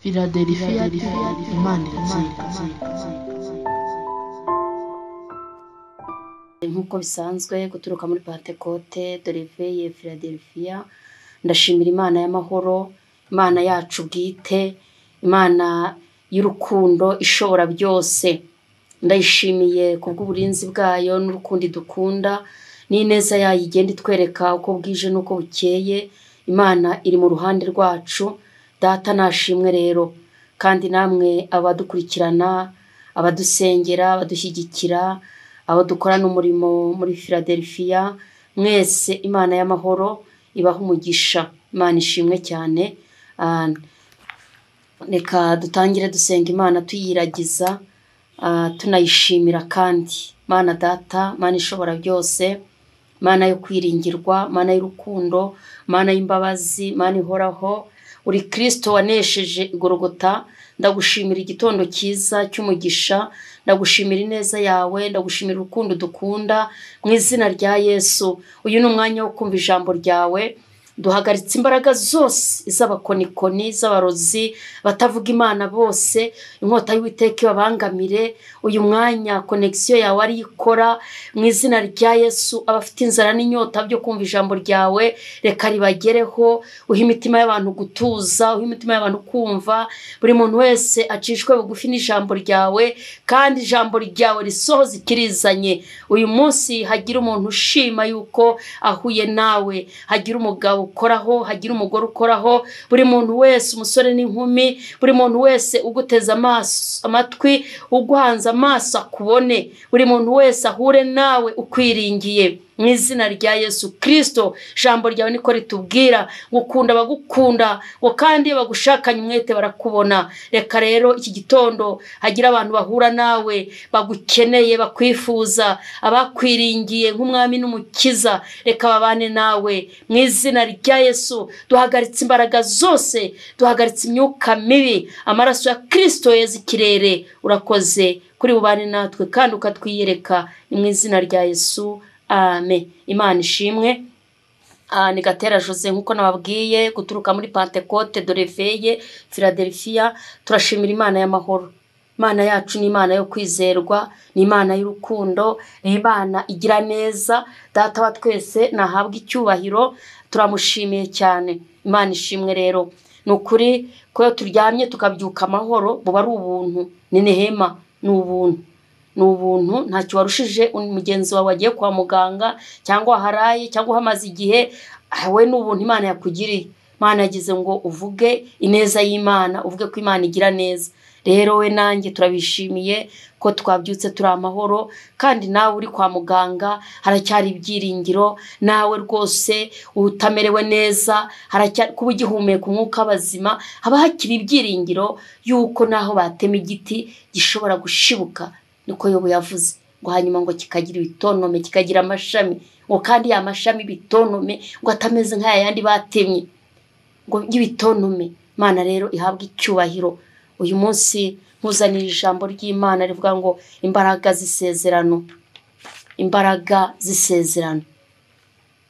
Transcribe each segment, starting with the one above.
Philadelphia Imana iratsinda. Nk'uko bisanzwe guturuka muri Pantekote de Réveil Philadelphia, ndashimira Imana y'amahoro, Imana yacu bwite, Imana y'urukundo ishobora byose. Ndayishimiye kubw'uburinzi bwayo n'urukundo idukunda n'ineza yayo igenda itwereka uko bwije n'uko bukeye. Imana iri mu ruhande rwacu, Data nashimwe rero. Kandi namwe abadukurikirana, abadusengera, abadushyigikira, abo dukorana umurimo muri Philadelphia, mwese Imana y'amahoro ibaha umugisha. Imana ishimwe cyane. Reka dutangire dusenga Imana tuyiragiza, tunayishimira kandi. Mana Data, Mana ishobora byose, Mana yo kwiringirwa, Mana y'urukundo, Mana y'imbabazi, Mana ihoraho, uri Kristo wanesheje igorogota. Ndagushimira igitondo cyiza cy'umugisha, ndagushimira ineza yawe, ndagushimira urukundo dukunda mu izina rya Yesu. Uyu ni umwanya wo kumva ijambo ryawe. Duhagaritse imbaraga zose iz'abakonikoni, iz'abarozi, batavuga Imana bose, inkota y'Uwiteka ibabangamire. Uyu mwanya connection yawe ari ikora mu izina rya Yesu. Abafite inzara n'inyota byo kumva ijambo ryawe, reka ribagereho. Uhe imitima y'abantu gutuza, uhe imitima y'abantu kumva. Buri muntu wese acishwe bugufi n'ijambo ryawe, kandi ijambo ryawe risohoze ikirizanye. Uyu munsi hagira umuntu ushima yuko ahuye nawe, hagira umugabo ukoraho, hagira umugore ukoraho, buri muntu wese, umusore n'inkumi, buri muntu wese uguteza amaso, amatwi, uguhanze amaso akubone, buri muntu wese ahure nawe ukwiringiye mu izina rya Yesu Kristo. Ijambo ryawe niko ritubwira, gukunda abagukunda, ngo kandi bagushakanye umwete barakubona. Reka rero iki gitondo hagira abantu bahura nawe, bagukeneye, bakwifuza, abakwiringiye nk'umwami n'umukiza, reka babane nawe mu izina rya Yesu. Duhagaritse imbaraga zose, duhagaritse imyuka mibi, amaraso ya Kristo yeze ikirere. Urakoze kuri bubane natwe kandi ukatwiyereka, ni mu izina rya Yesu. Amen. Imana ishimwe. Ni Gatera Jose nkuko nababwiye, guturuka muri Pantekote de Réveil Philadelphia. Turashimira Imana y'amahoro. Imana yacu ni Imana yo kwizerwa, ni Imana y'urukundo, ni Imana igira neza. Data wa twese nahabwa icyubahiro, turamushimiye cyane. Imana ishimwe rero. Ni ukuri ko iyo turyamye tukabyuka amahoro, buba ari ubuntu, ni nehema, ni ubuntu. Ni ubuntu, ntacyo warushije mugenzi wawe wagiye kwa muganga cyangwa waharaye cyangwa uhamaze igihe. We ni ubuntu Imana yakugiriye. Imana yagize ngo uvuge ineza y'Imana, uvuge ko Imana igira neza. Rero we nanjye turabishimiye ko twabyutse turi amahoro, kandi nawe uri kwa muganga haracyari ibyiringiro, nawe rwose utamerewe neza, haracyari kuba ugihumeka umwuka w'abazima, haba hakiri ibyiringiro yuko naho batema igiti gishobora gushibuka. Niko Yobu yavuze, ngo hanyuma ngo kikagira ibitonome, kikagira amashami, ngo kandi ya mashami bitonome ngo atameze nk'aya yandi batemye, ngo y'ibitonome. Imana rero ihabwa icyubahiro. Uyu munsi nkuzanira ijambo ry'Imana rivuga ngo imbaraga z'isezerano, imbaraga z'isezerano.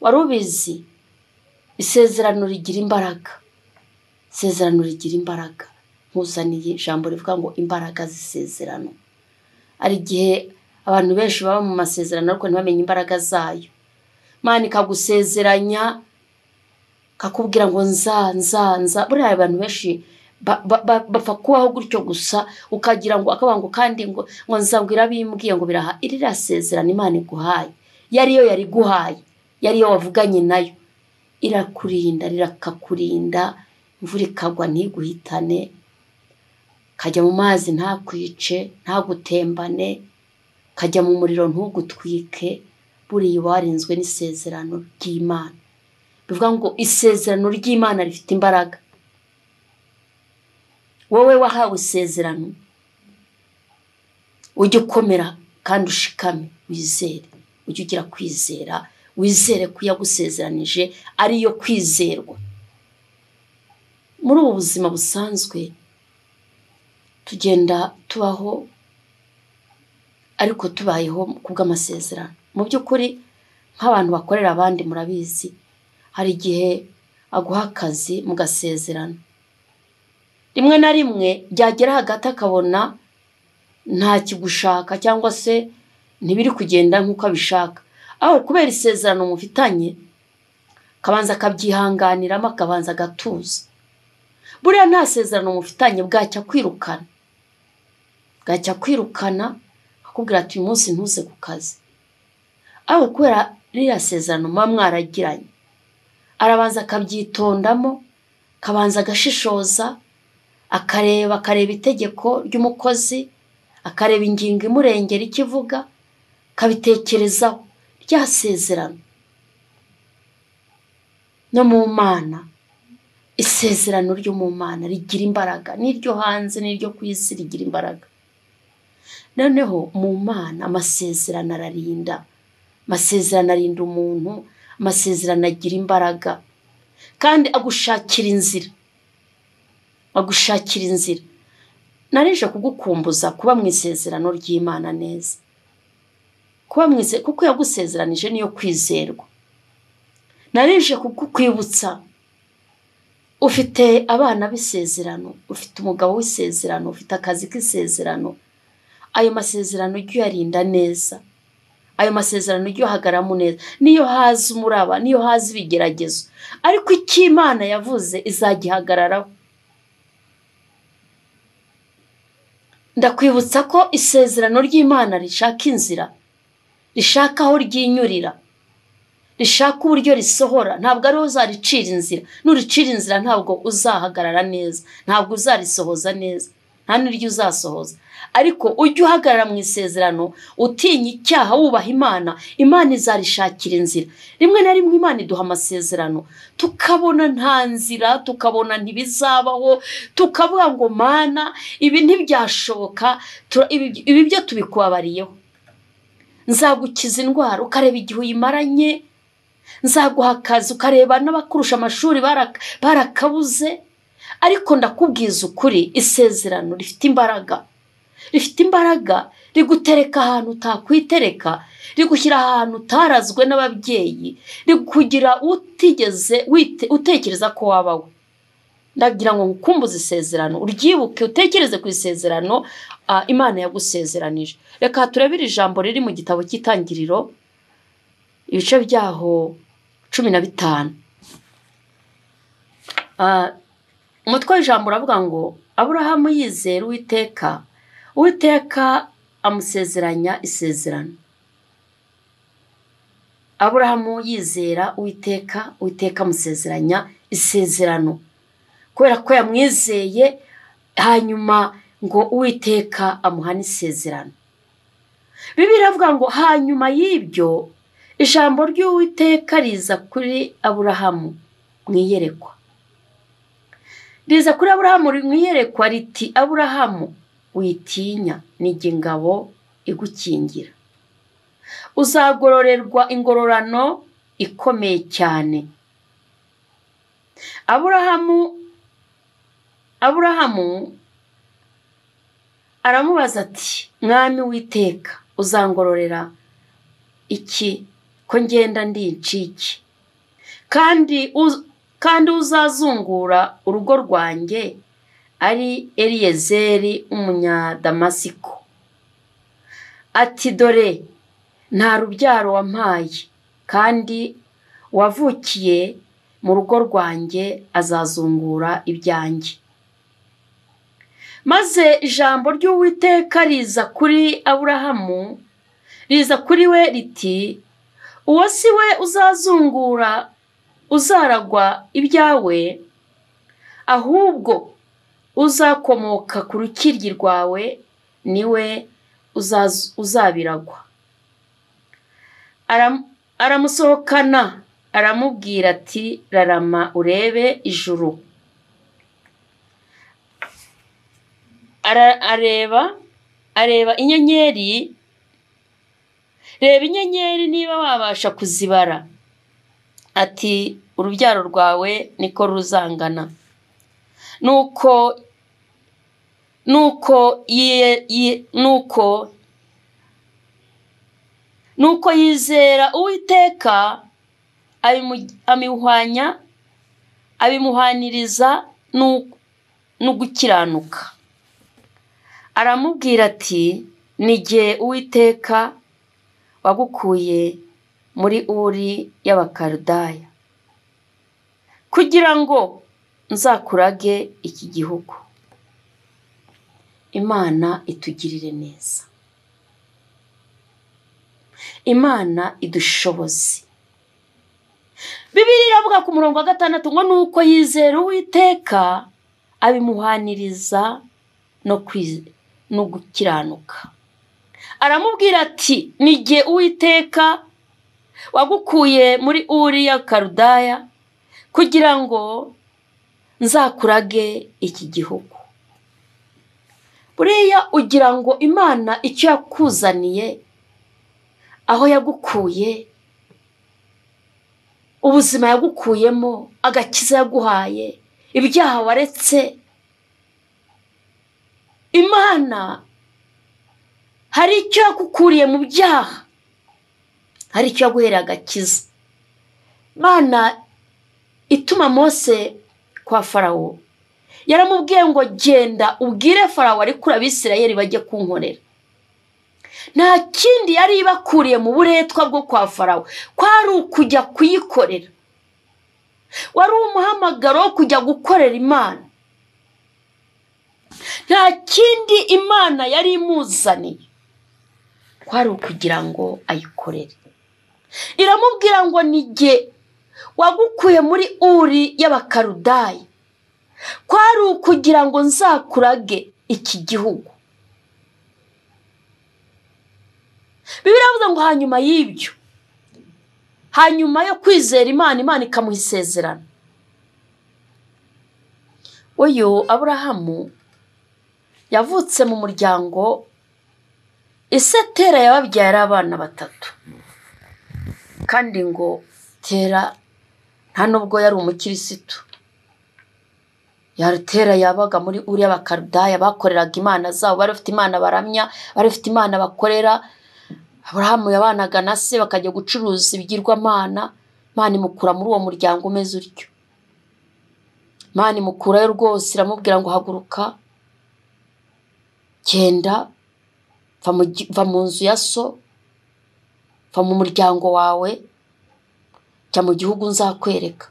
Wari ubizi? Isezerano rigira imbaraga, isezerano rigira imbaraga. Nkuzaniye ijambo rivuga ngo imbaraga z'isezerano. Hari igihe abantu benshi baba mu masezerano ariko ntibamenye imbaraga zayo. Imana ikagusezeranya, kakubwira ngo nza nza nza. Buriya abantu benshi bapfa kubaho gutyo gusa, ukagira ngo akavuga ngo kandi ngo nza ngo irabimbwiye ngo biraha. Iri sezerano Imana iguhaye, yari yo yariguhaye, yari yo wavuganye nayo, irakurinda, rirakakurinda, imvura ikagwa ntiguhitane, kajya mu mazi ntakwice, ntagutembane, kajya mu muriro ntugutwike. Buriya warinzwe n'isezerano ry'Imana. Bivuga ngo isezerano ry'Imana rifite imbaraga. Wowe wahawe isezerano, ujye ukomera kandi ushikame, wizere, ujye ugira kwizera, wizere ko yagusezeranije ariyo kwizerwa. Muri ubu buzima busanzwe tugenda tubaho, ariko tubayeho kubw'amasezerano. Mu by'ukuri nk'abantu bakorera abandi murabizi, hari igihe aguha akazi mugasezerana, Rimwe na rimwe byagera hagati akabona nta kigushaka cyangwa se ntibiri kugenda nk'uko abishaka, aho kubera isezerano mufitanye akabanza akabyihanganiramo, akabanza agatuza. Buriya nta sezerano mufitanye bwacya kwirukana, bwacya kwirukana akakubwira ati uyu munsi ntuze ku kazi. Aho kubera ririya sezerano muba mwaragiranye, arabanza akabyitondamo, akabanza agashishoza, akareba itegeko ry'umukozi, akareba ingingo imurengera icyo ivuga, akabitekerezaho rya sezerano. No mu Mana, isezerano ryo mu Mana rigira imbaraga, n'iryo hanze n'iryo ku isi rigira imbaraga. Noneho mu Mana amasezerano ararinda, amasezerano arinda umuntu, amasezerano agira imbaraga kandi agushakira inzira, agushakira inzira. Narije kugukumbuza kuba mu isezerano ry'Imana neza, kuba mu kuko yagusezeranije niyo kwizerwa. Narije kukwibutsa ufite abana b'isezerano, ufite umugabo w'isezerano, ufite akazi k'isezerano. Ayo masezerano ujye uyarinda neza, ayo masezerano ujye uyahagararamo neza, niyo haza umuraba, niyo haza ibigeragezo, ariko icyo Imana yavuze izagihagararaho. Ndakwibutsa ko isezerano ry'Imana rishaka inzira, rishaka aho ryinyurira, rishaka uburyo risohora. Ntabwo ariho uzaricira inzira, nuricira inzira ntabwo uzahagarara neza, ntabwo uzarisohoza neza, nta n'iryo uzasohoza. Ariko ujye uhagarara mu isezerano utinya icyaha, wubaha Imana, Imana izarishakira inzira. Rimwe na rimwe Imana iduha amasezerano tukabona nta nzira, tukabona ntibizabaho, tukavuga ngo Mana ibi ntibyashoboka, ibi byo tubikubabariyeho. Nzagukiza indwara ukareba igihe uyimaranye, nzaguha akazi ukareba n'abakurusha amashuri barakabuze. Ariko ndakubwiza ukuri, isezerano rifite imbaraga, rifite imbaraga, rigutereka ahantu utakwitereka, rigushyira ahantu utarazwe n'ababyeyi, rikugira utigeze utekereza ko wabawe. Ndagira ngo ngukumbuze isezerano, uryibuke, utekereze ku isezerano Imana yagusezeranije. Reka turebere ijambo riri mu gitabo cy'Itangiriro, ibice byaho 15. Umutwe w'ijambo uravuga ngo Aburahamu yizera Uwiteka, Uwiteka amusezeranya isezerano. Aburahamu yizera Uwiteka, Uwiteka amusezeranya isezerano kubera ko yamwizeye, hanyuma ngo Uwiteka amuha n'isezerano. Bibiliya iravuga ngo hanyuma y'ibyo ijambo ry'Uwiteka riza kuri Aburahamu mu iyerekwa. Riza kuri Aburahamu mu iyerekwa riti Aburahamu witinya, nijye ingabo igukingira, uzagororerwa ingororano ikomeye cyane. Aburahamu aramubaza ati Mwami Uwiteka, uzangororera iki ko ngenda ndi incike, kandi uzazungura urugo rwanjye ari Eliyezeri w'Umunyadamasiko? Ati dore nta rubyaro wampaye, kandi wavukiye mu rugo rwanjye azazungura ibyanjye. Maze ijambo ry'Uwiteka riza kuri Aburahamu, riza kuri we riti uwo si we uzazungura uzaragwa ibyawe, ahubwo uzakomoka ku rukiryi rwawe niwe uzabiragwa. Aramusohokana aramubwira ati rarama urebe ijuru. Areba inyenyeri, reba inyenyeri niba wabasha kuzibara. Ati urubyaro rwawe niko ruzangana. Nuko yizera Uwiteka, abimuhaniriza no gukiranuka. Aramubwira ati ni jye Uwiteka wagukuye muri Uri y'Abakaludaya kugira ngo nzakurage iki gihugu. Imana itugirire neza, Imana idushoboze. Bibiliya iravuga ku murongo wa 6 ngo nuko yizera Uwiteka abimuhaniriza no gukiranuka. Aramubwira ati ni jye Uwiteka wagukuye muri Uri y'Abakaludaya kugira ngo nzakurage iki gihugu. Buriya ugira ngo Imana icyo yakuzaniye, aho yagukuye, ubuzima yagukuyemo, agakiza yaguhaye, ibyaha waretse, Imana hari icyo yakukuriye mu byaha, hari icyo yaguhereye agakiza. Imana ituma Mose kwa Farawo, yaramubwiye ngo genda ubwire Farawo arikure Abisirayeli bajye kunkorera. Nta kindi yari ibakuriye mu buretwa bwo kwa Farawo, kwari ukujya kuyikorera. Wari umuhamagaro wo kujya gukorera Imana. Nta kindi Imana yari imuzaniye, kwari ukugira ngo ayikorere. Iramubwira ngo ni jye wagukuye muri Uri y'Abakaludaya, kwari ukugira ngo nzakurage iki gihugu. Bibiliya iravuga ngo hanyuma y'ibyo, hanyuma yo kwizera Imana, Imana ikamuha isezerano. Uyu Aburahamu yavutse mu muryango, ise Tera yababyaye abana 3, kandi ngo Tera nta nubwo yari umukirisitu. Tera yabaga muri Uri y'Abakaludaya, bakoreraga imana zabo, bari bafite imana baramya, bari bafite imana bakorera. Aburahamu yabanaga na se bakajya gucuruza ibigirwamana. Imana imukura muri uwo muryango umeze utyo. Imana imukurayo rwose, iramubwira ngo haguruka, genda, va mu nzu ya so, va mu muryango wawe, jya mu gihugu nzakwereka.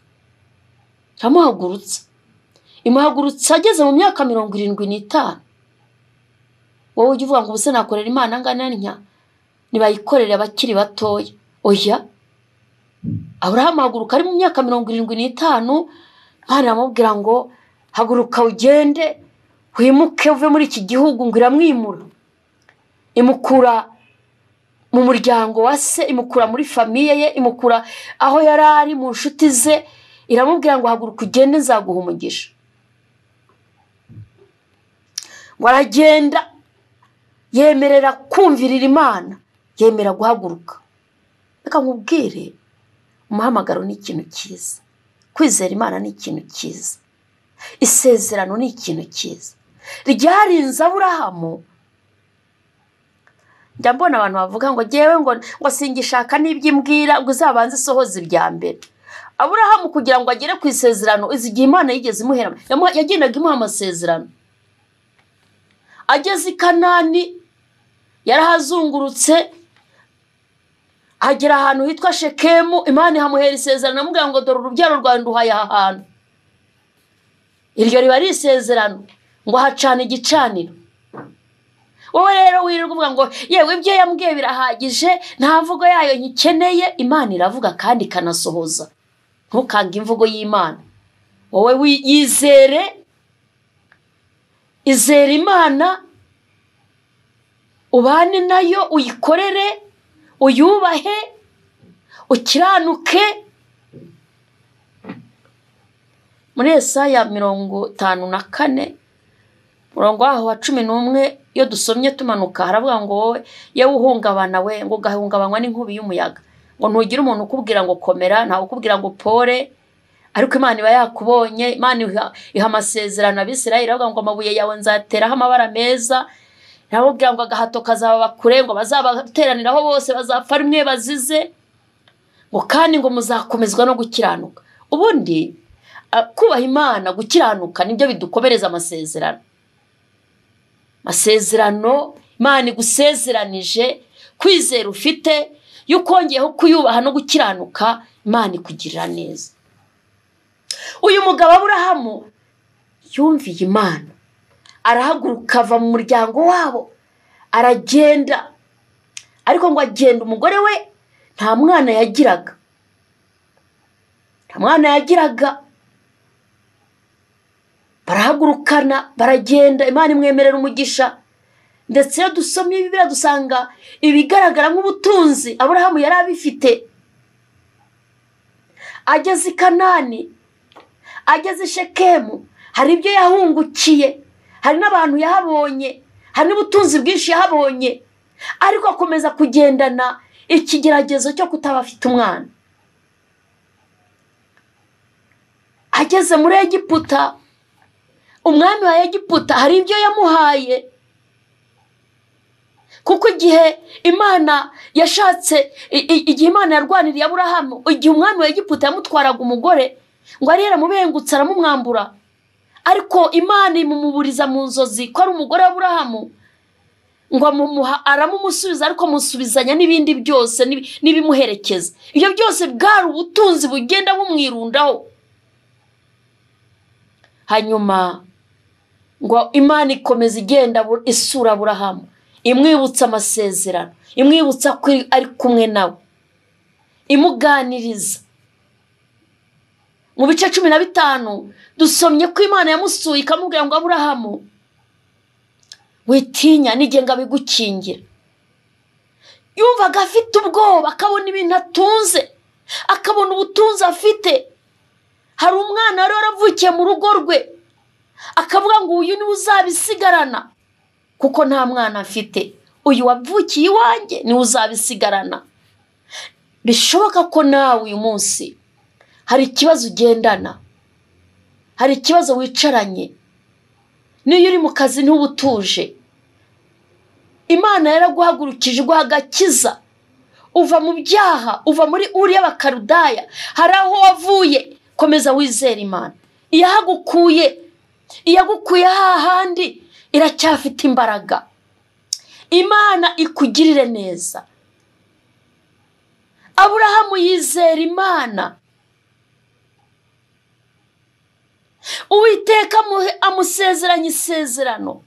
Iramuhagurutsa, imuhagurutsa ageze mu myaka 75. Wowe ujya uvuga ngo ubuse nakorera Imana angana ntya, nibayikorere abakiri batoya. Oya, Aburahamu ahaguruka ari mu myaka 75. Imana iramubwira ngo haguruka ugende, wimuke uve muri iki gihugu. Ngo iramwimura, imukura mu muryango wa se, imukura muri famiye ye, imukura aho yari ari mu nshuti ze, iramubwira ngo haguruka ugende nzaguha umugisha. Ngo aragenda, yemerera kumvirira Imana, yemera guhaguruka. Reka nkubwire, umuhamagaro ni ikintu cyiza, kwizera Imana ni ikintu cyiza, isezerano ni ikintu cyiza ryarinze Aburahamu. Njya mbona abantu bavuga ngo jyewe ngo singishaka n'ibyo imbwira, ngo uzabanze isohoze ibya mbere. Aburahamu kugira ngo agere ku isezerano, izi gihe Imana yigeze imuhera, yagendaga imuha amasezerano. Ageze i Kanani yarahazungurutse, agera ahantu hitwa Shekemu, Imana ihamuhera isezerano, amubwira ngo dore urubyaro rwawe nduhaye aha hantu. Iryo riba ari isezerano, ngo hacana igicaniro. Wowe rero wirirwa uvuga ngo yewe ibyo yambwiye birahagije, nta mvugo yayo nyikeneye. Imana iravuga kandi ikanasohoza. Ntukange imvugo y'Imana, wowe yizere, izere Imana, ubane nayo, uyikorere, uyubahe, ukiranuke. Muri Yesaya 54 murongo waho wa 11, iyo dusomye tumanuka haravuga ngo wowe yewe uhungabana we, ngo ugahungabanywa n'inkubi y'umuyaga, ngo ntugire umuntu ukubwira ngo komera, ntawe ukubwira ngo pore, ariko Imana iba yakubonye. Imana iha amasezerano Abisirayeli, iravuga ngo amabuye yawe nzateraho amabara meza, iramubwira ngo agahato kazababa kure, ngo bazabateraniraho bose bazapfa rimwe bazize, ngo kandi ngo muzakomezwa no gukiranuka. Ubundi Kubaha Imana, gukiranuka nibyo bidukomereza amasezerano. Amasezerano Imana igusezeranije, kwizera ufite, iyo ukongeyeho kuyubaha no gukiranuka, Imana ikugirira neza. Uyu mugabo Aburahamu yumviye Imana, arahaguruka ava mu muryango wabo aragenda. Ariko ngo agenda umugore we nta mwana yagiraga, nta mwana yagiraga. Barahagurukana baragenda, Imana imwemerera umugisha. Ndetse iyo dusomye Bibiliya dusanga ibigaragara nk'ubutunzi Aburahamu yari abifite. Ageze i Kanani, ageze i Shekemu, hari ibyo yahungukiye, hari n'abantu yahabonye, hari n'ubutunzi bwinshi yahabonye, ariko akomeza kugendana ikigeragezo cyo kutaba afite umwana. Ageze muri Egiputa, umwami wa Egiputa hari ibyo yamuhaye, kuko igihe Imana yashatse, igihe Imana yarwaniriye Aburahamu, igihe umwami wa Egiputa yamutwaraga umugore ngo ari yaramubengutse aramumwambura, ariko Imana imumuburiza mu nzozi ko ari umugore wa Aburahamu, ngo amumuha, aramumusubiza, ariko amusubizanya n'ibindi byose n'ibimuherekeza. Ibyo byose bwari ubutunzi bugenda bumwirundaho. Hanyuma ngo Imana ikomeza igenda isura Aburahamu, imwibutsa amasezerano, imwibutsa ko ari kumwe nawe, imuganiriza. Mu bice 15 dusomye ko Imana yamusuye ikamubwira ngo Aburahamu witinya, nijye ngabigukingira. Yumvaga afite ubwoba, akabona ibintu atunze, akabona ubutunzi afite. Hari umwana wari waravukiye mu rugo rwe, akavuga ngo uyu niwe uzabisigarana kuko nta mwana afite, uyu wavukiye iwanjye niwe uzabisigarana. Bishoboka ko nawe uyu munsi hari ikibazo ugendana, hari ikibazo wicaranye, niyo uri mu kazi ntubutuje. Imana yaraguhagurukije iguha agakiza, uva mu byaha, uva muri Uri y'Abakaludaya, hari aho wavuye. Komeza wizere Imana, iyahagukuye, iyagukuye hahandi iracyafite imbaraga. Imana ikugirire neza. Aburahamu yizera Imana, Uwiteka amusezeranya isezerano.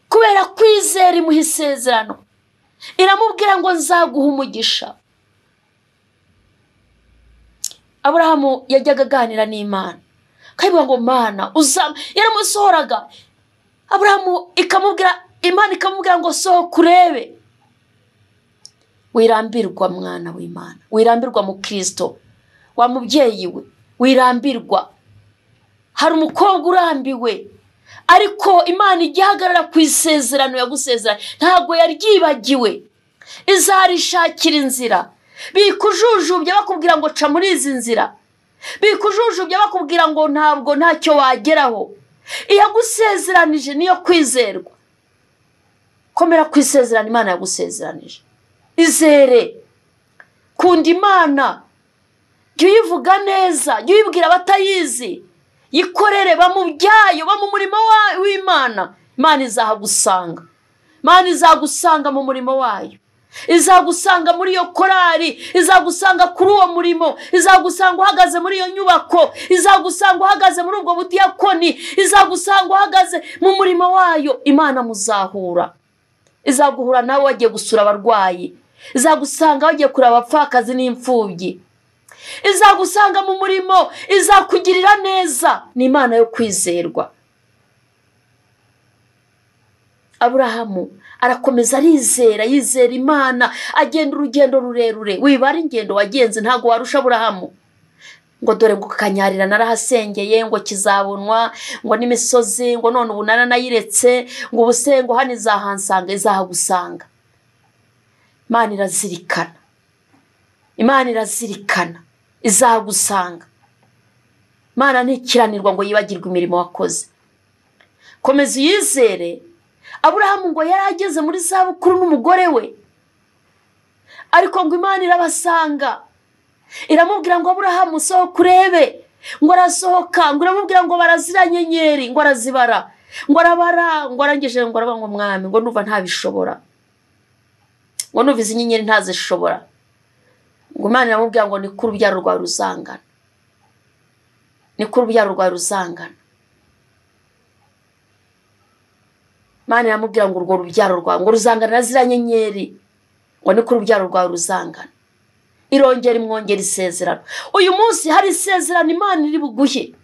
Kubera kwizera imuha isezerano, iramubwira ngo nzaguha umugisha. Aburahamu yajyaga aganira n'Imana, akayivuga ngo Mana uzam, yaramusohoraga. Aburahamu ikamubwira, Imana ikamubwira ngo sohoka urebe. Wirambirwa mwana w'Imana, wirambirwa mu Kristo, wa mubyeyi we, wirambirwa. Hari umukobwa urambiwe, ariko Imana igihagarara ku isezerano yagusezeranye, ntabwo yaryibagiwe, izarishakira inzira. Bikujujubya bakubwira ngo ca muri izi nzira, bikujujubya bakubwira ngo ntabwo ntacyo wageraho. Iyagusezeranije niyo kwizerwa. Komera ku isezerano Imana yagusezeranije, izere, kunda Imana, jya uyivuga neza, jya uyibwira abatayizi, yikorere, ba mu byayo, ba mu murimo w'Imana. Imana izahagusanga, Imana izagusanga mu murimo wayo, izagusanga muri iyo korari, izagusanga kuri uwo murimo, izagusanga uhagaze muri iyo nyubako, izagusanga uhagaze muri ubwo budiyakoni, izagusanga uhagaze mu murimo wayo. Imana muzahura, izaguhura nawe wagiye gusura abarwayi, izagusanga wagiye kureba abapfakazi n'imfubyi, izagusanga mu murimo, izakugirira neza. Ni Imana yo kwizerwa. Aburahamu arakomeza arizera, yizera Imana, agenda urugendo rurerure. Wibara ingendo wagenze, ntago warusha Aburahamu. Ngo dore ngo kanyarira narahasengeye, ngo kizabonwa, ngo n'imisozi, ngo none ubu naranayiretse, ngo ubusengo hano izahansanga, izahagusanga. Imana irazirikana, Imana irazirikana, izagusanga. Imana ntikiranirwa ngo yibagirwe imirimo wakoze. Komeza uyizere. Aburahamu ngo yari ageze muri zabukuru n'umugore we, ariko ngo Imana irabasanga, Iramubwira ngo Aburahamu sohoka urebe, ngo arasohoka, ngo iramubwira ngo barazira nyenyeri, ngo arazibara, ngo arabara, ngo arangije ngo araba ngo mwami, ngo nuva ntabishobora, ngo nuva izi nyenyeri ntazishobora. Ngo Imana iramubwira ngo niko urubyaro rwawe ruzangana, niko urubyaro rwawe ruzangana. Imana iramubwira ngo urwo rubyaro rwawe ngo ruzangana na ziriya nyenyeri, ngo niko urubyaro rwawe ruzangana. Irongera imwongera isezerano. Uyu munsi hari isezerano Imana iri buguhe,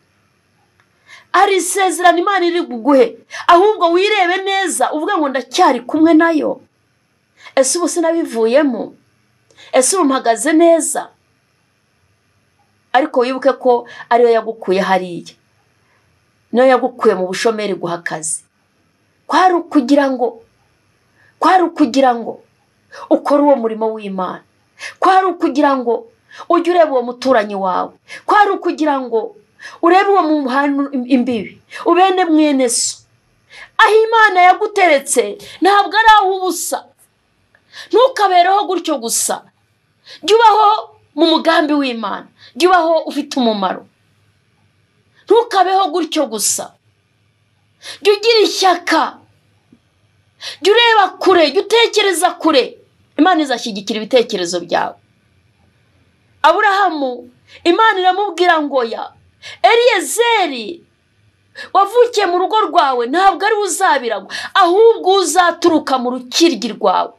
hari isezerano Imana iri buguhe, ahubwo wirebe neza uvuge ngo ndacyari kumwe nayo. Ese ubu sinabivuyemo? Ese ubu mpagaze neza? Ariko wibuke ko ariyo yagukuye hariya, niyo yagukuye mu bushomeri guha akazi. Kwari ukugira ngo ukore uwo murimo w'Imana, kwari ukugira ngo ujye ureba uwo muturanyi wawe, kwari ukugira ngo urebe uwo muhana imbibi, ubene mwene so. Aho Imana yaguteretse ntabwo ari aho ubusa. Ntukabereho gutyo gusa, jya ubaho mu mugambi w'Imana, jya ubaho ufite umumaro. Ntukabeho gutyo gusa, jya ugira ishyaka, jya ureba kure, jya utekereza kure. Imana izashyigikira ibitekerezo byawe. Aburahamu Imana iramubwira ngo ya Eliyezeri wavukiye mu rugo rwawe ntabwo ari uzabiragwa, ahubwo uzaturuka mu rukiryi rwawe,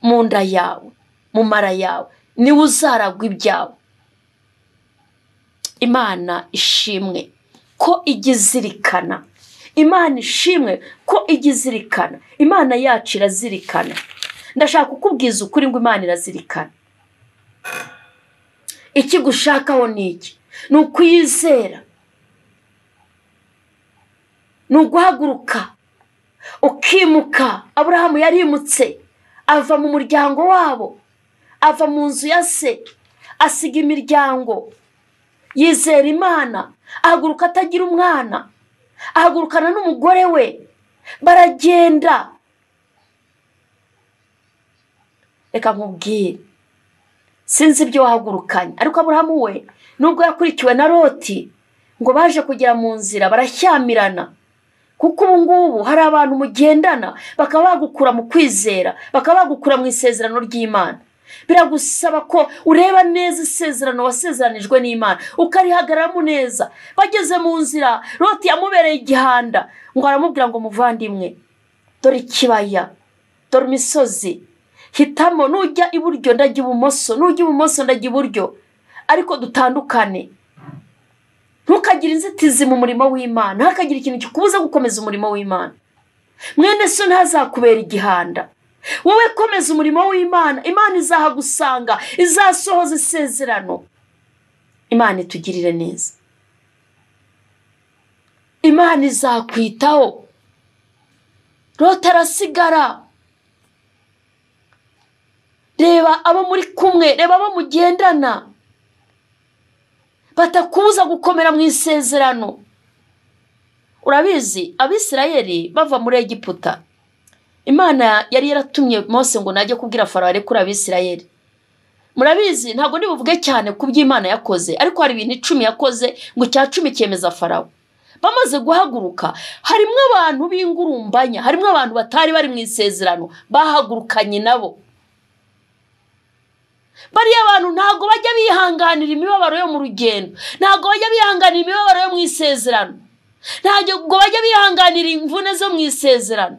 mu nda yawe, mu mara yawe, niwe uzaragwa ibyawe. Imana ishimwe ko igizirikana, Imana ishimwe ko igizirikana. Imana yacu irazirikana. Ndashaka kukubwiza ukuri ngo Imana irazirikana. Ikigushakaho ni iki? Ni ukwizera, ni uguhaguruka ukimuka. Aburahamu yarimutse ava mu muryango wabo, ava mu nzu ya se, asiga imiryango, yizera Imana, ahaguruka atagira umwana, ahagurukana n'umugore we, baragenda. Reka nkubwire, sinzi ibyo wahagurukanye, ariko Aburahamu we nubwo yakurikiwe na Loti, ngo baje kugera mu nzira barashyamirana. Kuko ubu ngubu hari abantu mugendana bakaba bagukura mu kwizera, bakaba bagukura mu isezerano ry'Imana. Biragusaba ko ureba neza isezerano wasezeranijwe n'Imana, ukarihagararamo neza. Bageze mu nzira, Loti yamubereye igihanda, ngo aramubwira ngo muvandimwe, dore ikibaya, dore imisozi, hitamo, nujya iburyo ndajya ibumoso, nujya ibumoso ndajya iburyo, ariko dutandukane. Ntukagire inzitizi mu murimo w'Imana, ntukagire ikintu kikubuza gukomeza umurimo w'Imana. Mwene so ntazakubera igihanda. Wowe komeza umurimo w'Imana, Imana izahagusanga, izasohoza isezerano. Imana itugirire neza, Imana izakwitaho. Loti arasigara. Reba abo muri kumwe, reba abo mugendana, batakubuza gukomera mu isezerano. Urabizi, Abisirayeli bava muri Egiputa, Imana yari yaratumye Mose ngo najye kubwira Farawo arekure Abisirayeli. Murabizi, ntabwo ndibuvuge cyane ku by'Imana yakoze, ariko hari ibintu 10 yakoze ngo icya 10 cyemeza Farawo. Bamaze guhaguruka, harimo abantu b'ingurumbanya, harimo abantu batari bari mu isezerano, bahagurukanye nabo. Bariya abantu ntabwo bajya bihanganira imibabaro yo mu rugendo, ntabwo bajya bihanganira imibabaro yo mu isezerano, ntabwo bajya bihanganira imvune zo mu isezerano.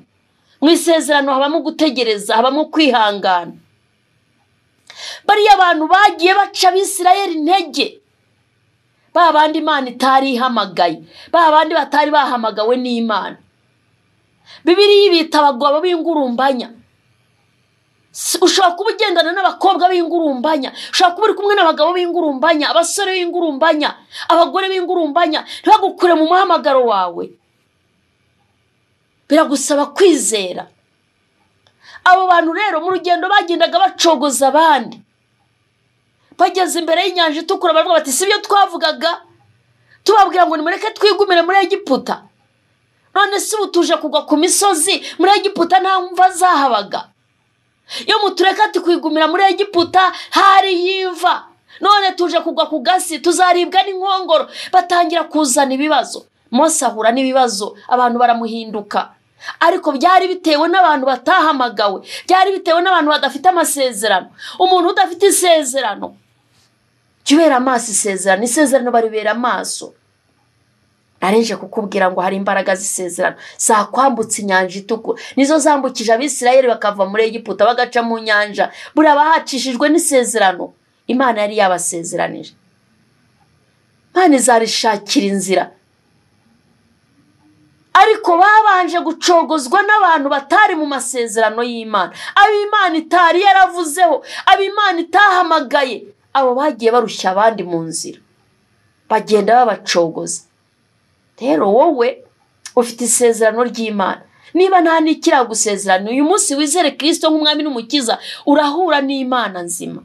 Mu isezerano habamo gutegereza, habamo kwihangana. Bariya abantu bagiye baca Abisirayeli intege, ba bandi Imana itari ihamagaye, ba bandi batari bahamagawe n'Imana. Bibiliya ibita abagabo b'ingurumbanya. Ushobora kuba ugendana n'abakobwa b'ingurumbanya, ushobora kuba uri kumwe n'abagabo b'ingurumbanya, abasore b'ingurumbanya, abagore b'ingurumbanya, ntibagukure mu muhamagaro wawe. Biragusaba kwizera. Abo bantu rero mu rugendo bagendaga bacogoza abandi. Bageze imbere y'inyanja itukura baravuga bati si byo twavugaga, tubabwira ngo nimureke twigumire muri Egiputa. None se ubu tuje kugwa ku misozi, muri Egiputa nta mva zahabaga. Iyo mutureka tukwigumira muri Egiputa hari yiva, None tuje kugwa ku gasi, tuzaribwa n'inkongoro. Batangira kuzana ibibazo. Mose ahura n'ibibazo, abantu baramuhinduka. Ariko byari bitewe n'abantu batahamagawe, byari bitewe n'abantu badafite amasezerano. Umuntu udafite isezerano, jya amaso isezerano, isezerano baribera amaso. Nareje kukubwira ngo hari imbaraga z'isezerano zakwambutse inyanja itukura, nizo zambukije Abisirayeli bakava muri Egiputa bagaca mu nyanja. Buriya bahacishijwe n'isezerano Imana yari yabasezeranije. Imana izarishakira inzira, ariko babanje gucogozwa n'abantu batari mu masezerano y'Imana, ab'Imana itari yaravuzeho, ab'Imana itahamagaye. Abo bagiye barushya abandi mu nzira, bagenda babacogoza. Rero wowe ufite isezerano ry'Imana, niba nta n'ikiragusezerano uyu munsi wizere Kristo nk'umwami n'umukiza, urahura n'Imana nzima.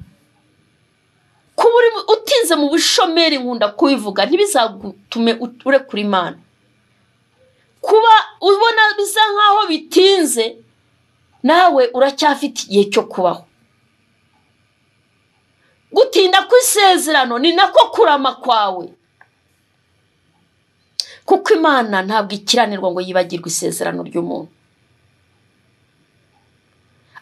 Kuba utinze mu bushomeri, nkunda kubivuga, ntibizagutume urekura Imana. Kuba ubona bisa nkaho bitinze, nawe uracyafite igihe cyo kubaho. Gutinda kw'isezerano ni nako kurama kwawe, kuko Imana ntabwo ikiranirwa ngo yibagirwe isezerano ry'umuntu.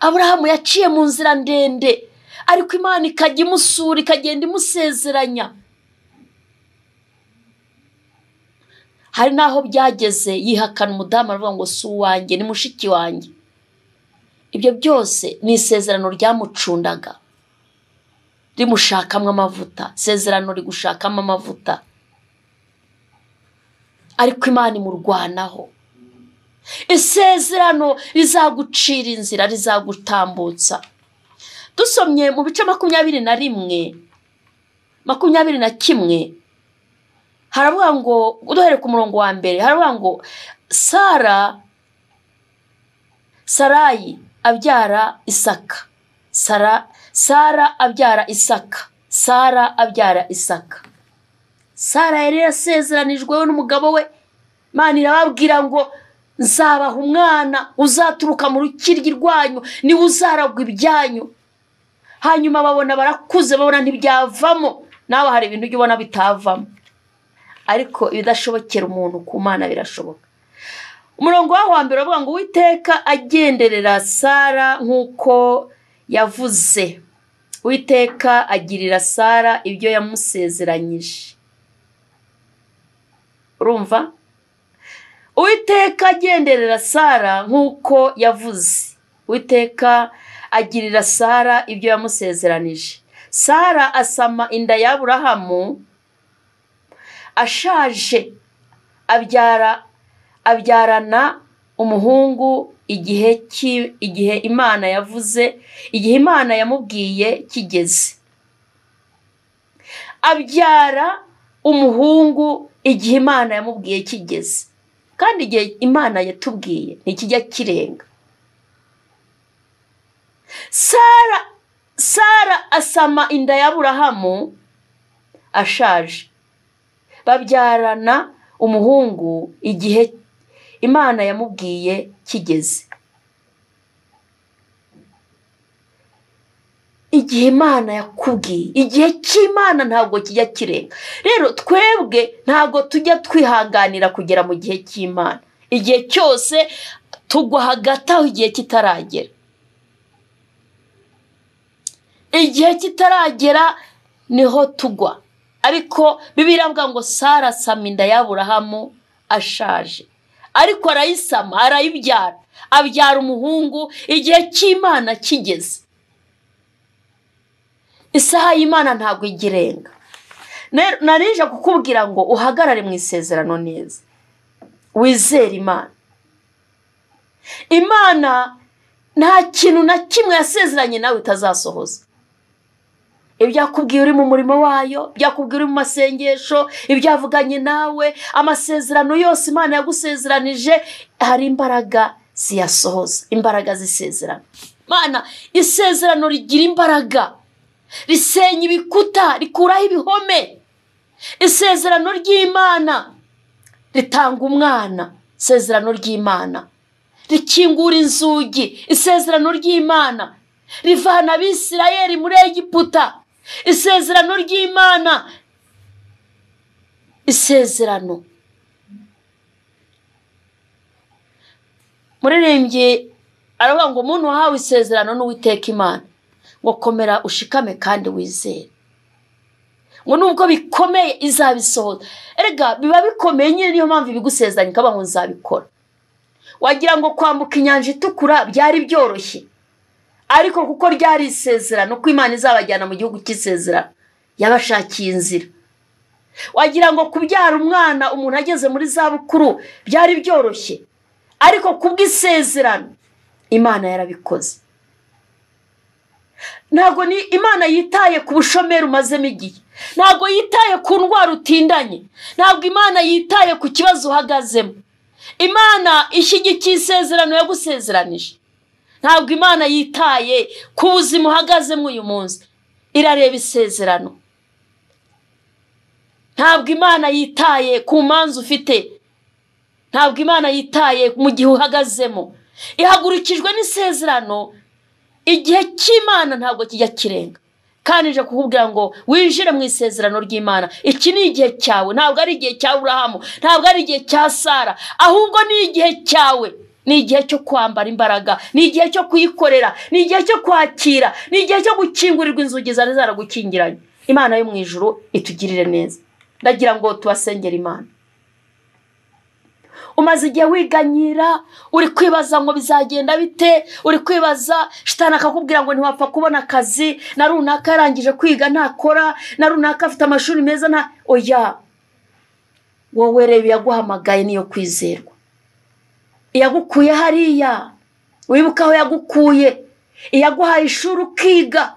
Aburahamu yaciye mu nzira ndende, ariko Imana ikajya imusura, ikagenda imusezeranya. Hari n'aho byageze yihakana umudamu, aravuga ngo si uwanjye, ni mushiki wanjye. Ibyo byose ni isezerano ryamucundaga, rimushakamo amavuta. Isezerano rigushakamo amavuta, ariko Imana imurwanaho. Isezerano rizagucira inzira, rizagutambutsa. Dusomye mu bice 21, 21, haravuga ngo, duhere ku murongo wa mbere, haravuga ngo Sarayi abyara Isaka, Sara abyara Isaka, Sara abyara Isaka. Sara yari yasezeranijwe n'umugabo we. Imana irababwira ngo nzabaha umwana uzaturuka mu rukiryi rwanyu, niwe uzaragwa ibyanyu. Hanyuma babona barakuze, babona ntibyavamo. Nawe hari ibintu ujya ubona bitavamo, ariko ibidashobokera umuntu ku Mana birashoboka. Umurongo wa mbere uravuga ngo Uwiteka agenderera Sara nk'uko yavuze. Uwiteka agirira Sara ibyo yamusezeranyije. Urumva? Uwiteka agenderera Sara nk'uko yavuze. Uwiteka agirira Sara ibyo yamusezeranije. Sara asama inda ya Aburahamu ashaje, abyarana umuhungu igihe Imana yavuze, igihe Imana yamubwiye kigeze. Abyara umuhungu igihe Imana yamubwiye kigeze. Kandi igihe Imana yatubwiye ntikijya kirenga. Sara asama inda ya Aburahamu ashaje, babyarana umuhungu igihe Imana yamubwiye kigeze. Igihe Imana yakubwiye, igihe cy'Imana ntabwo kijya kirenga. Rero twebwe ntabwo tujya twihanganira kugera mu gihe cy'Imana. Igihe cyose tugwa hagati aho igihe kitaragera. Igihe kitaragera niho tugwa. Ariko Bibiliya iravuga ngo Sara asama inda ya Aburahamu ashaje, ariko arayisama, arayibyara, abyara umuhungu igihe cy'Imana kigeze. Isaha y'Imana ntabwo igirenga. Narije kukubwira ngo uhagarare mu isezerano neza, wizere Imana. Imana nta kintu na kimwe yasezeranye nawe itazasohoza. Ibyakubwiye uri mu murimo wayo, ibyakubwiye uri mu masengesho, ibyavuganye nawe, amasezerano yose Imana yagusezeranije, hari imbaraga ziyasohoza, imbaraga z'isezerano. Imana, isezerano rigira imbaraga, risenya ibikuta, rikuraho ibihome. Isezerano ry'Imana ritanga umwana, isezerano ry'Imana rikingura inzugi, isezerano ry'Imana rivana Abisirayeli muri Egiputa, Isezerano ry'Imana, isezerano. Muririmbyi aravuga ngo umuntu wahawe isezerano n'Uwiteka Imana, ngo komera ushikame kandi wizere, ngo nubwo bikomeye izabisohoza. Erega biba bikomeye nyine, niyo mpamvu ibigusezeranya ikaba ngo nzabikora. Wagira ngo kwambuka inyanja itukura byari byoroshye, ariko kuko ryari isezerano ko Imana izabajyana mu gihugu cy'isezerano, yabashakiye inzira. Wagira ngo kubyara umwana umuntu ageze muri za bukuru byari byoroshye, ariko kubw'isezerano Imana yarabikoze. Ntabwo ni Imana yitaye ku bushomeri umazemo igihe, ntabwo yitaye ku ndwara utindanye, ntabwo Imana yitaye ku kibazo uhagazemo. Imana ishyigikiye isezerano yagusezeranije. Ntabwo Imana yitaye ku buzima uhagazemo uyu munsi, irareba isezerano. Ntabwo Imana yitaye ku manza ufite, ntabwo Imana yitaye mu gihe uhagazemo. Ihagurukijwe n'isezerano. Igihe cy'Imana ntabwo kijya kirenga. Kandi nje kukubwira ngo winjire mu isezerano ry'Imana. Iki ni igihe cyawe, ntabwo ari igihe cya Aburahamu, ntabwo ari igihe cya Sara, ahubwo ni igihe cyawe. Ni igihe cyo kwambara imbaraga, ni igihe cyo kuyikorera, ni igihe cyo kwakira, ni igihe cyo gukingurirwa inzugi zari zaragukingiranye. Imana yo mu ijuru itugirire neza. Ndagira ngo tubasengere Imana. Umaze igihe wiganyira, uri kwibaza ngo bizagenda bite, uri kwibaza, shitani akakubwira ngo ntiwapfa kubona akazi, na runaka yarangije kwiga ntakora, na runaka afite amashuri meza nta. Oya, wowe reba iyaguhamagaye niyo kwizerwa. Iyagukuye hariya, wibuka aho yagukuye, iyaguhaye ishuri ukiga,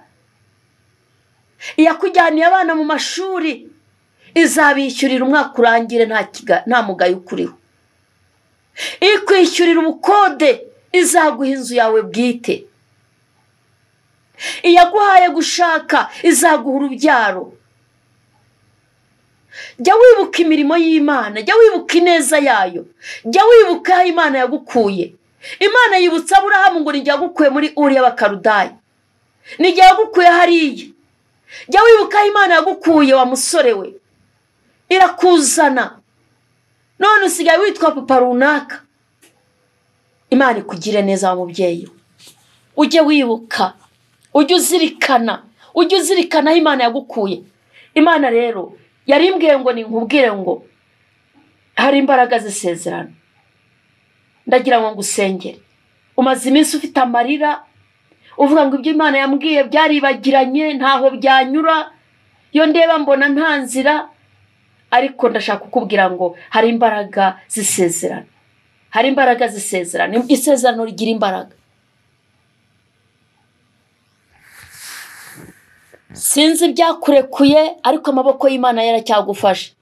iyakujyaniye abana mu mashuri, izabishyurira umwaka urangire nta mugayo ukuriho. Ikwishyurira ubukode, izaguha inzu yawe bwite. Iyaguhaye gushaka, izaguha urubyaro. Jya wibuka imirimo y'Imana, jya wibuka ineza yayo, jya wibuka aho Imana yagukuye. Imana yibutsa Aburahamu ngo nijya yagukuye muri Uri y'Abakaludaya, nijya yagukuye hariya. Jya wibuka aho Imana yagukuye wa musore we, irakuzana. None usigaye witwa papa runaka. Imana ikugire neza wa mubyeyi. Ujye wibuka, ujye uzirikana, ujye uzirikana aho Imana yagukuye. Imana rero yarimbwiye ngo ninkubwire ngo hari imbaraga z'isezerano. Ndagira ngo ngusengere. Umaze iminsi ufite amarira, uvuga ngo ibyo Imana yambwiye byaribagiranye, ntaho byanyura, iyo ndeba mbona nta nzira. Ariko ndashaka kukubwira ngo hari imbaraga z'isezerano. Hari imbaraga z'isezerano. Isezerano rigira imbaraga. Sinzi ibyakurekuye, ariko amaboko y'Imana yaracyagufashe.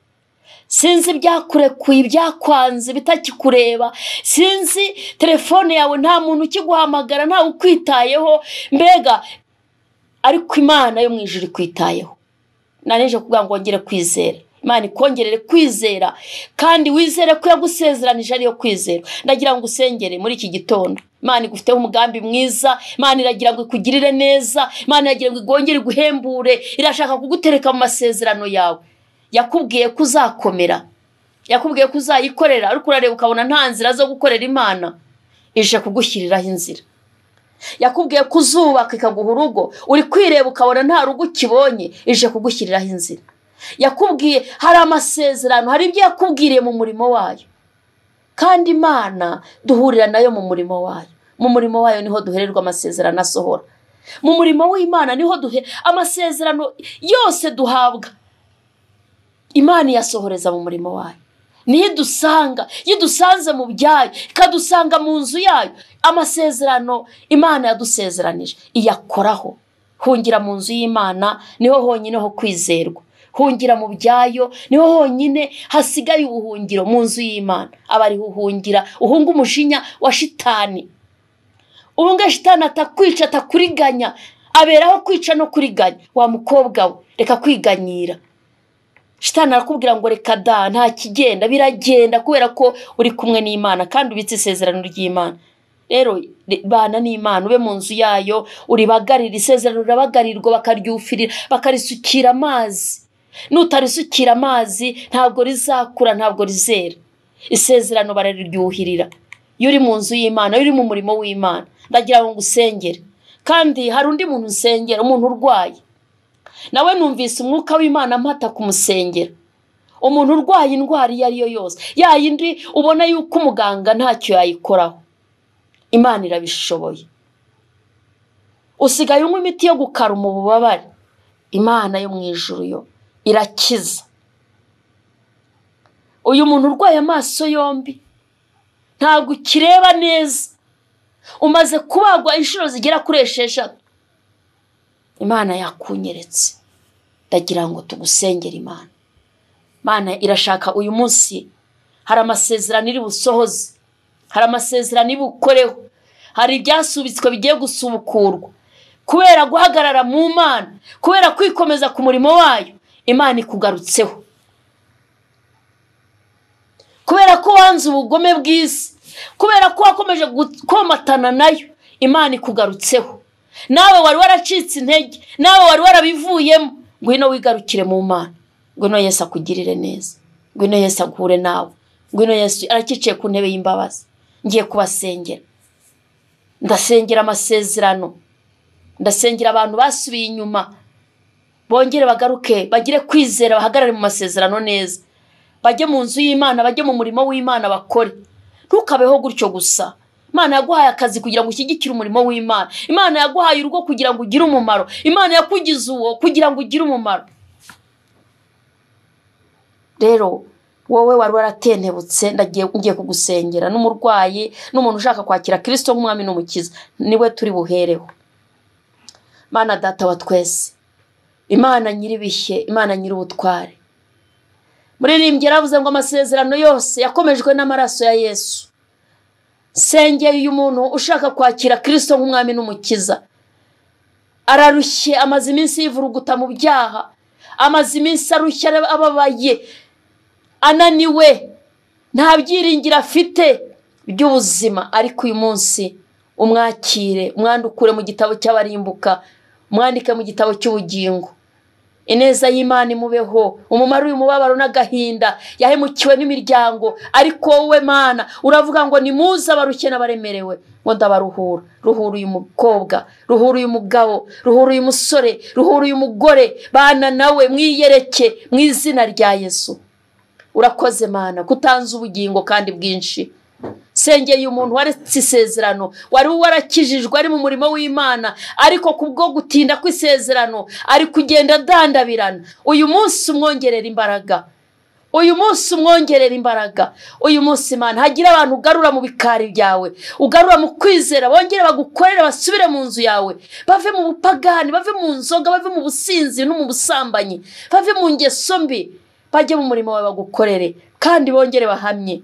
Sinzi ibyakurekuye, ibyakwanze bitakikureba. Sinzi telefone yawe nta muntu ukiguhamagara, ntawe ukwitayeho, mbega, ariko Imana yo mu ijuru ikwitayeho. Naneje kuvuga ngo ngire kwizera. Imana ikongerere kwizera, kandi wizere ko yagusezeranije ariyo kwizera. Ndagira ngo usengere muri iki gitondo. Imana igufiteho umugambi mwiza, Imana iragira ngo ikugirire neza, Imana iragira ngo igongere iguhembure, irashaka kugutereka mu masezerano yawe. Yakubwiye ko uzakomera, yakubwiye ko uzayikorera, ariko urareba ukabona nta nzira zo gukorera Imana, ije kugushyiriraho inzira. Yakubwiye ko uzubaka ikaguha urugo, uri kwireba ukabona nta rugo ukibonye, ije kugushyiriraho inzira. Yakubwiye hari amasezerano, hari ibyo yakubwiriye mu murimo wayo. Kandi Imana duhurira nayo mu murimo wayo. Mu murimo wayo niho duhererwa amasezerano asohora. Mu murimo w'Imana niho duhe amasezerano yose duhabwa. Imana iyasohoreza mu murimo wayo. Niyo idusanga, iyo idusanze mu byayo, ikadusanga mu nzu yayo. Amasezerano Imana yadusezeranije iyakoraho. Hungira mu nzu y'Imana niho honyine ho kwizerwa. Hungira mu byayo niho honyine hasigaye ubuhungiro, mu nzu y'Imana. Abari uhungira, uhunga umujinya wa shitani. Uhunga shitani atakwica, atakuriganya, aberaho kwica no kuriganya. Wa mukobwa we, reka kwiganyira. Shitani arakubwira ngo reka da, nta kigenda, biragenda kubera ko uri kumwe n'Imana kandi ubitse isezerano ry'Imana. Rero bana n'Imana, ube mu nzu yayo, uribagarira. Isezerano rirabagarirwa, bakaryufirira, bakarisukira amazi. Nutarisukira amazi ntabwo rizakura, ntabwo rizera. Isezerano bararyuhirira. Iyo uri mu nzu y'Imana, iyo uri mu murimo w'Imana, ndagira ngo ngusengere. Kandi hari undi muntu usengera, umuntu urwaye. Nawe numvise umwuka w'Imana ampata kumusengera. Umuntu urwaye indwara iyo ari yo yose, ya yindi ubona yuko umuganga ntacyo yayikoraho, Imana irabishoboye. Usigaye unywa imiti yo gukaruma ububabare, Imana yo mu ijuru yo irakiza. Uyu muntu urwaye amaso yombi ntabwo ukireba neza, umaze kubagwa inshuro zigera kuri 6. Imana yakunyeretse, ndagira ngo tugusengere. Imana, Imana irashaka uyu munsi, hari amasezerano iri busohoze, hari amasezerano iri bukoreho, hari ibyasubitswe bigiye gusubukurwa. Kubera guhagarara mu Mana, kubera kwikomeza ku murimo wayo, Imana ikugarutseho. Kubera ko wanze ubugome bw'isi, kubera ko wakomeje gukomatana nayo, Imana ikugarutseho. Nawe wari waracitse intege, nawe wari warabivuyemo, ngwino wigarukire mu Mana. Ngwino Yesu akugirire neza, ngwino Yesu aguhure nawe, ngwino Yesu arakicaye ku ntebe y'imbabazi. Ngiye kubasengera, ndasengera amasezerano, ndasengera abantu basubiye inyuma, bongere bagaruke, bagire kwizera, bahagarare mu masezerano neza, bajye mu nzu y'Imana, bajye mu murimo w'Imana bakore. Ntukabeho gutyo gusa. Imana yaguhaye akazi kugira ngo ushyigikire umurimo w'Imana. Imana yaguhaye urugo kugira ngo ugire umumaro. Imana yakugize uwo kugira ngo ugire umumaro. Rero wowe wari waratentebutse, ngiye kugusengera. N'umurwayi, n'umuntu ushaka kwakira Kristo nk'umwami n'umukiza, niwe turi buhereho. Mana data wa twese, Imana nyir'ibihe, Imana nyir'ubutware, muririmbyi yaravuze ngo amasezerano yose yakomejwe n'amaraso ya Yesu. Sengeye uyu muntu ushaka kwakira Kristo nk'umwami n'umukiza. Ararushye, amaze iminsi yivuruguta mu byaha, amaze iminsi arushye, ababaye, ananiwe, nta byiringiro afite by'ubuzima. Ariko uyu munsi umwakire, umwandukure mu gitabo cy'abarimbuka, umwandike mu gitabo cy'ubugingo. Ineza y'Imana imubeho, umumaro uyu mubabaro n'agahinda yahemukiwe n'imiryango. Ariko wowe Mana uravuga ngo nimuze abarushye n'abaremerewe, ngo ndabaruhura. Ruhura uyu mukobwa, ruhura uyu mugabo, ruhura uyu musore, ruhura uyu mugore, bana nawe mwiyereke mu izina rya Yesu. Urakoze Mana kutanze ubugingo kandi bwinshi. Sengeye umuntu waretse isezerano, wari warakijijwe ari mu murimo w'Imana, ariko kubwo gutinda kw'isezerano ari kugenda adandabirana. Uyu munsi umwongerera imbaraga, uyu munsi umwongerera imbaraga. Uyu munsi Imana hagira abantu ugarura mu bikari byawe, ugarura mu kwizera, bongere bagukorere, basubire mu nzu yawe, bave mu bupagani, bave mu nzoga, bave mu businzi no mu busambanyi, bave mu ngeso mbi, bajye mu murimo wawe bagukorere kandi bongere bahamye.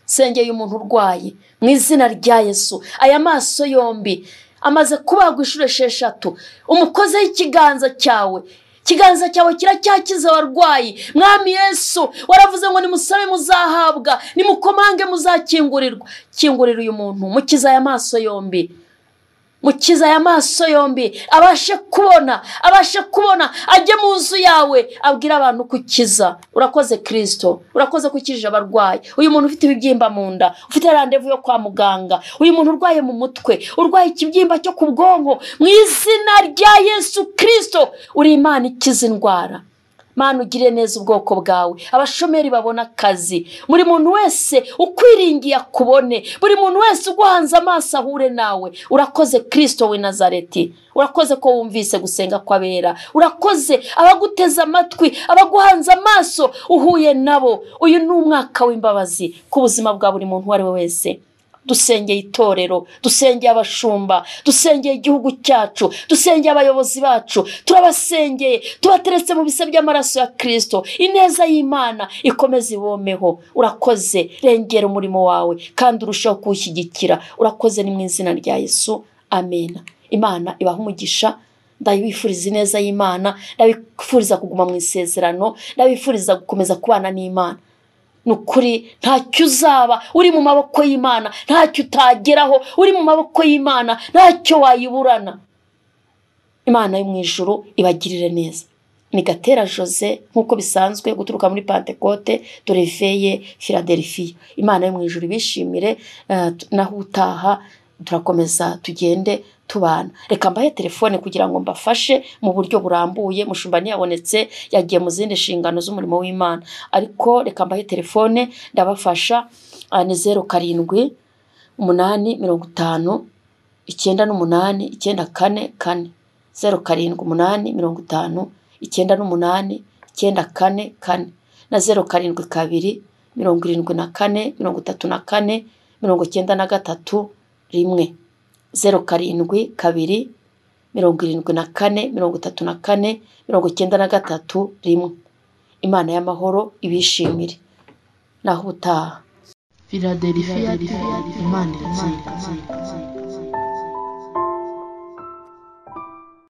Sengeye umuntu urwaye mu izina rya Yesu, aya maso yombi amaze kubagwa inshuro 6, umukozeho ikiganza cyawe. Ikiganza cyawe kiracyakiza abarwayi. Mwami Yesu waravuze ngo nimusabe muzahabwa, nimukomange muzakingurirwa. Kingurira uyu muntu, mukiza aya maso yombi, mukiza aya maso yombi, abashe kubona, abashe kubona, ajye mu nzu yawe abwira abantu kukiza. Urakoze Kristo, urakoze kukijije abarwayi. Uyu muntu ufite ibibyimba mu nda, ufite randevu yo kwa muganga, uyu muntu urwaye mu mutwe, urwaye ikibyimba cyo ku bwonko, mu izina rya Yesu Kristo, uri Imana ikiza indwara. Mana ugire neza ubwoko bwawe, abashomeri babona akazi, buri muntu wese ukwiringiye akubone, buri muntu wese uguhanze amaso ahure nawe. Urakoze Kristo w'i Nazareti, urakoze ko wumvise gusenga kw'abera, urakoze abaguteze amatwi, abaguhanze amaso uhuye nabo. Uyu ni umwaka w'imbabazi ku buzima bwa buri muntu uwo ari we wese. Dusengeye itorero, dusengeye abashumba, dusengeye igihugu cyacu, dusengeye abayobozi bacu, turabasengeye, tubateretse mu bise by'amaraso ya Kristo. Ineza y'Imana ikomeze ibomeho. Urakoze, rengera umurimo wawe kandi urushaho kuwushyigikira. Urakoze, ni mu izina rya Yesu, amena. Imana ibahe umugisha. Ndabifuriza ineza y'Imana, ndabifuriza kuguma mu isezerano, ndabifuriza gukomeza kubana n'Imana. Ni ukuri ntacyo uzaba uri mu maboko y'Imana, ntacyo utageraho uri mu maboko y'Imana, ntacyo wayiburana. Imana yo mu ijuru ibagirire neza. Ni Gatera Jose nk'uko bisanzwe, guturuka muri Pantekote Doreveye Philadelphia. Imana yo mu ijuru ibishimire. Naho utaha turakomeza tugende tubana. Reka mbahe telefone kugira ngo mbafashe mu buryo burambuye. Mushumba ntiyabonetse, yagiye mu zindi nshingano z'umurimo w'Imana, ariko reka mbahe telefone ndabafasha. Ni 0 7 8 50 98 94 4, 0 7 8 50 98 94 4 na 0 7 2 74 34 93 1, 0 7 2 74 34 93 1. Imana y'amahoro ibishimire. Naho ubutaha. Philadelphia, Imana iratsinda.